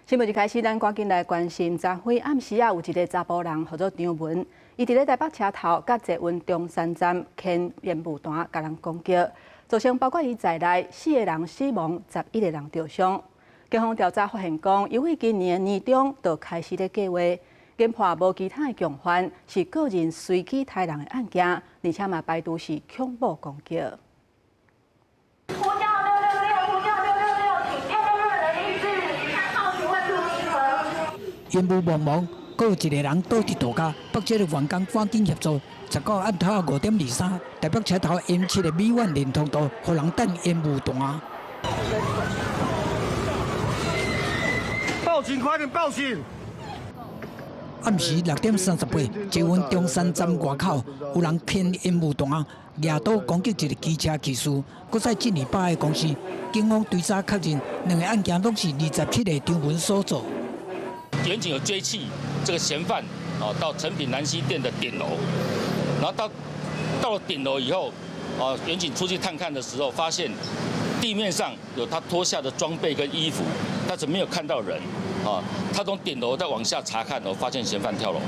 新聞一開始，咱趕緊來關心，昨昏暗時啊，有一个查埔人號做張文，伊佇咧台北車頭佮捷運中山站牽煙霧彈，共人攻擊，造成包括伊在內四个人死亡，11个人著傷。警方調查發現講，伊對今年年中就開始咧計劃，研判無其他的共犯，是個人隨機刣人的案件，而且嘛排除是恐怖攻擊。呼叫666，呼叫六六六，請666人力士號詢問路如何。煙霧茫茫，閣有一个人倒佇塗跤，北捷的員工趕緊協助。19暗頭5點23，台北車頭 M7的美苑連通道，予人彈煙霧彈。報警！快點報警！暗時6點38，捷運中山站外口有人牽煙霧彈，舉刀攻擊一个機車技師，閣再進一步的公司，警方追查確認，兩个案件攏是27歲張文所做。員警有追緝這個嫌犯，哦，到誠品南西店的頂樓，然後到了頂樓以後，啊，員警出去探看的時候，發現地面上有他脫下的裝備跟衣服，但是沒有看到人，啊，他從頂樓再往下查看，我發現嫌犯跳樓。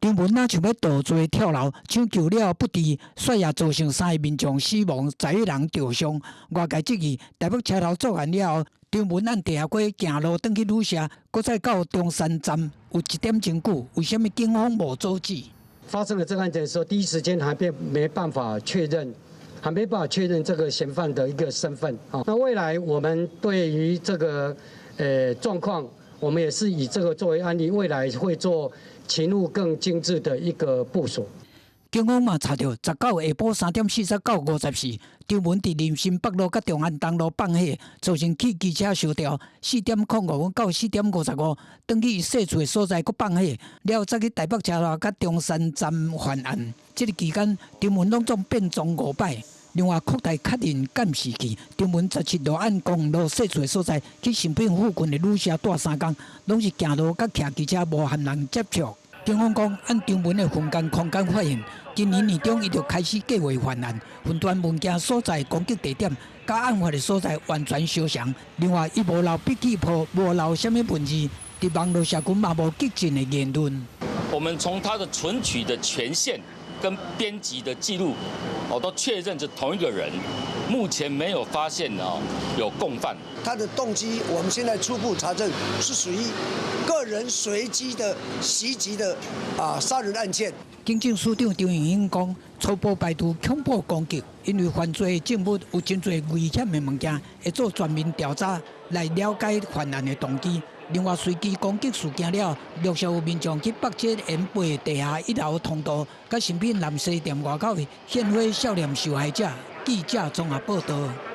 張文若像欲墮墜跳樓，搶救了不治，煞也造成三个民眾死亡，11人著傷。外界質疑台北車頭作案了後，張文按地下街行路轉去旅社，閣再到中山站，有一點鐘久，為啥物警方無阻止？發生了這個案件的時候，第一時間還沒辦法確認，還沒辦法確認這個嫌犯的一個身份。那未來我們對於這個狀況，我們也是以這個作為案例，未來會做勤務更精緻的一個部署。警方嘛查著，19下晡3點40到54，張文佇林森北路佮中安東路放火，造成汽機車燒掉。4點05分到4點55，轉去伊踅厝的所在閣放火，了後再去台北車頭佮中山站犯案。這个期間，張文攏總變裝五擺。另外，擴大確認監視器，張文17號按公路踅厝的所在，去誠品附近的旅社蹛三工，攏是行路佮騎機車，無和人接觸。警方講，按張文的分工空間發現，今年年中伊就開始計劃犯案，雲端物件所在攻擊地點，佮案發的所在完全相像。另外，伊無留筆記簿，無留啥物文字，佇網路社群嘛無激進的言論。我們從他的存取的權限跟編輯的記錄，我都確認是同一個人，目前沒有發現哦有共犯。他的動機，我們現在初步查證是屬於個人隨機的襲擊的殺人案件。警政署長張盈興講，初步排除恐怖攻擊，因為犯罪的證物有真濟危險的物件，會做全面調查來了解犯案的動機。另外，隨機攻擊事件了，陸續有民眾去北捷 M8地下一樓通道，佮誠品南西店外口獻花悼念受害者。記者綜合報道。